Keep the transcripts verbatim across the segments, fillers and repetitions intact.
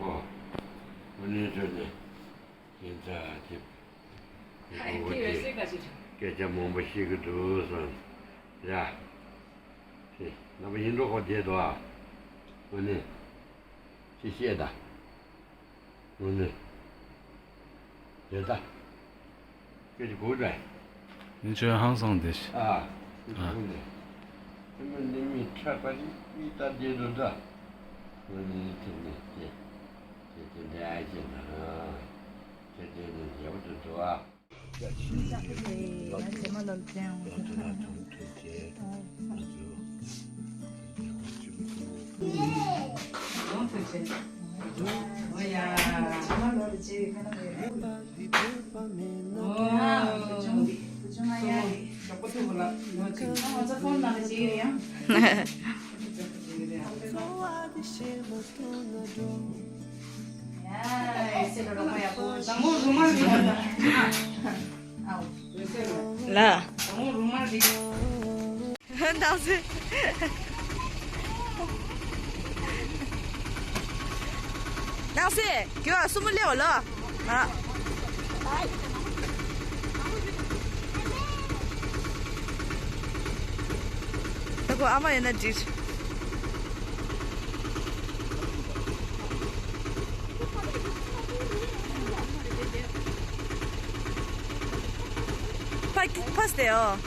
ཨོ། ཨོ་ནི་ཚོ་ནི་ཁྱེད་ཚ་དེ་ཨ་ཁྱེད་ཀྱི་སྐད་ཆ་མང་པོ་བཤད་ཀྱི་འདུག་བསམ་ཡ། དེ་རྣམ་པ་ཡིན་འགྲོ་ཁོ་བསྡད་འདུག་ཨ། ཨོ་ནི་ཅི་བཤད་ད། ཨོ་ནི་དེ་ད། སྐད་ཆ་གོ་དྲ། ནི་ཆོས་ཧང་སང་དེ་ཤི། ཨ། སྐད་ཆ་གོ་དྲ། དེ་མིན་ནི་མི་ཁྲ་པ་ནི་མི་ལྟ་བདེ་འདུག་ད། ཨོ་ནི་དེ་ནི་དེ། དེ་དེ་འདྲ་ཨ་ཅེ་ན། དེ་དེ་ནི་ཡག་པོ་འདུག་ཨ། ལ། ནང་སྲིད། ནང་སྲིད། ཁྱོད་སྲུ་མོ་སླེབས་པ་ལ། ཨ། ད་ཁོ་ཨ་མ་ཡིན་ན་འགྲིག་ཕ་ཕ་སྟེ་ཨོ།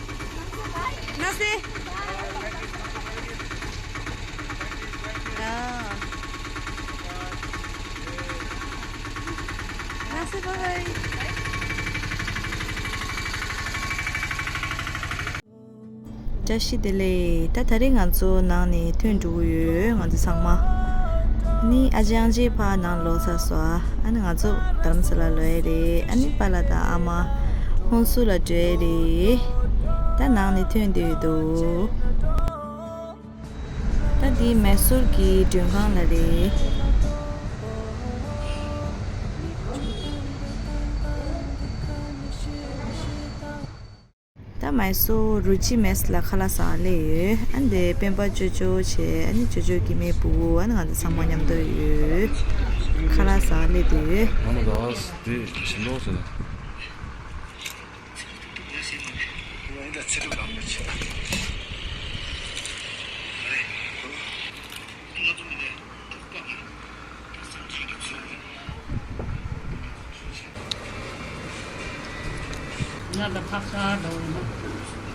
ན་སེ། ཨ། ན་སེ་བྷའི་བྷའི། བཀྲ་ཤིས་བདེ་ལེགས། ད་ད་རེས་ང་ཚོ་ནང་ནས་ཐོན་འགྲོ་གི་ཡོད། ང་ཚོ་ཚང་མ། ནི་ཨ་ཅེ་ཨང་ཅེ་ཕར་ནང་ལོག་ཚར་སོང་། ཨ་ནི་ང་ཚོ་དྷ་རམ་ས་ལ་ལོག་ཡས་རེད། ཨ་ནི་པཱ་ལགས་དང་ཨ་མ་ཧོན་སུར་ལ་འགྲོ་ཡས་རེད། ད་ནང་ནས་ཐོན་བསྡད་ཡོད་འདུག་ད་འདི་མེ་སོར་གྱི་མགྲོན་ཁང་ལ་རེད། ད་མེ་སོར་རུ་ཅི་མེས་ལ་ཁ་ལག་ཟ་སླེབས་ཡོད། ཨ་འདི་སྤེན་པ་ཅོ་ཅོ་བྱས། ཨ་ནི་ཅོ་ཅོ་གི་མེ་བུ། ཨ་ནི་ང་ཚོ་ཚང་མ་མཉམ་དུ་ཡོད། ཁ་ལག་ཟ་སླེབས་བསྡད་ཡོད། ང་མ་ད་དེ་ཞིམ་པོ་ཟེར། ང་ལ་ཕག་ཤ་འདྲ་བོ་ཡིན་ན།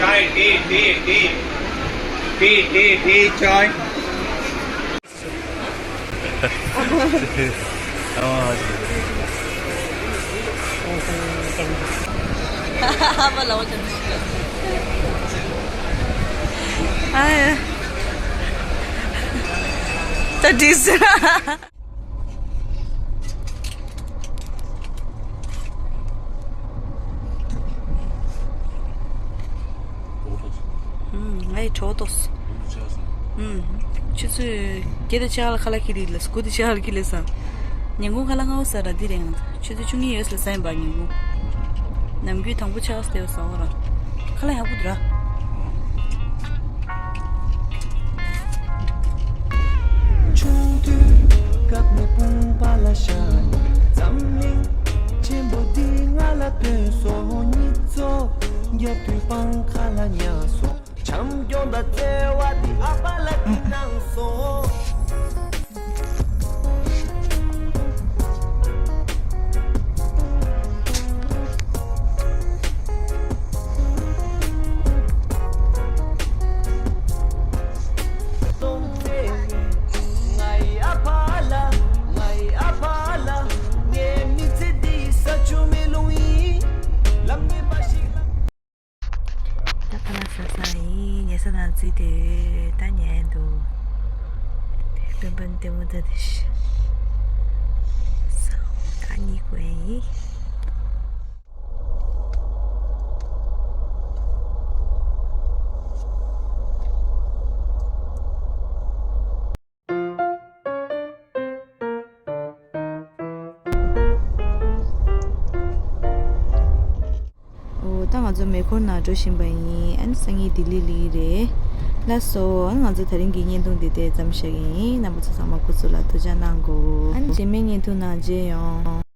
Chai, tea, tea, tea. Tea, tea, tea, chai. ང་ཡི་གྲོགས་ཏོག་ཨུམ། ཆུ་ཚོད་བརྒྱད་དང་ཕྱེད་ཀ་ལ་ཁ་ལག་ཁྱེར་ཡིན་ལ། དགུ་དང་ཕྱེད་ཀ་ལ་ཁྱེར་ལ་ས། ཉིན་གུང་ཁ་ལག་སྔ་བོ་ཟ་ར་འདི་རེད། ང་ཆུ་ཚོད་བཅུ་གཉིས་ཡོལ་ལ་ཟ་ཡིན་པ། ཉིན་གུང་ནམ་རྒྱུན་དང་པོ་ཕྱེད་ཀ་ཟ་བ་ཟ་བ་ར། ཁ་ལག་ཡག་པོ་འདུག་ར། ཆུང་དུས་སྐབས་ནས་དཔུང་པ་ལ་བཞག་ནས་འཛམ་གླིང་ཆེན་པོ་འདི་ང་ལ་སྟོན་སོང་། གཉིད་ཚོགས་རྒྱབ་དུས་སྤང་ཁ་ལ་ཉལ་སོང་། བྱམས་སྐྱོང་དང་བརྩེ་བ་འདི་ཨ་ཕ་ལ་འདི་གནང་སོང་། ད་ཁ་ལག་ཟ་ཚར་ཡིན། ཉལ་ས་ནང་བརྩིས་ཏེ་ད་ཉལ་འདུག་སྤེན་པ་ལྟད་མོ་ལྟ་དེ་ཤི། ས་ཁ་གཉིད་ཁུག་ཡིན། འོ། ད་ང་ཚོ་མེ་འཁོར་ནང་འགྲོ་བཞིན་པ་ཡིན། ཨ་ནི་སང་ཉིན་ལྡི་ལི་སླེབས་ཀྱི་རེད། ལགས་སོ། ཨ་ནི་ང་ཚོ་དེ་རིང་གི་བརྙན་ཐུང་འདི་དེ་ཙམ་བཞག་གི་ཡིན། རྣམ་པ་ཚོ་ཚང་མ་སྐུ་གཟུགས་ལ་ཐུགས་ཅག་གནང་དགོས། ཨ་ནི་རྗེས་མའི་བརྙན་ཐུང་ནང་མཇལ་ཡོང་།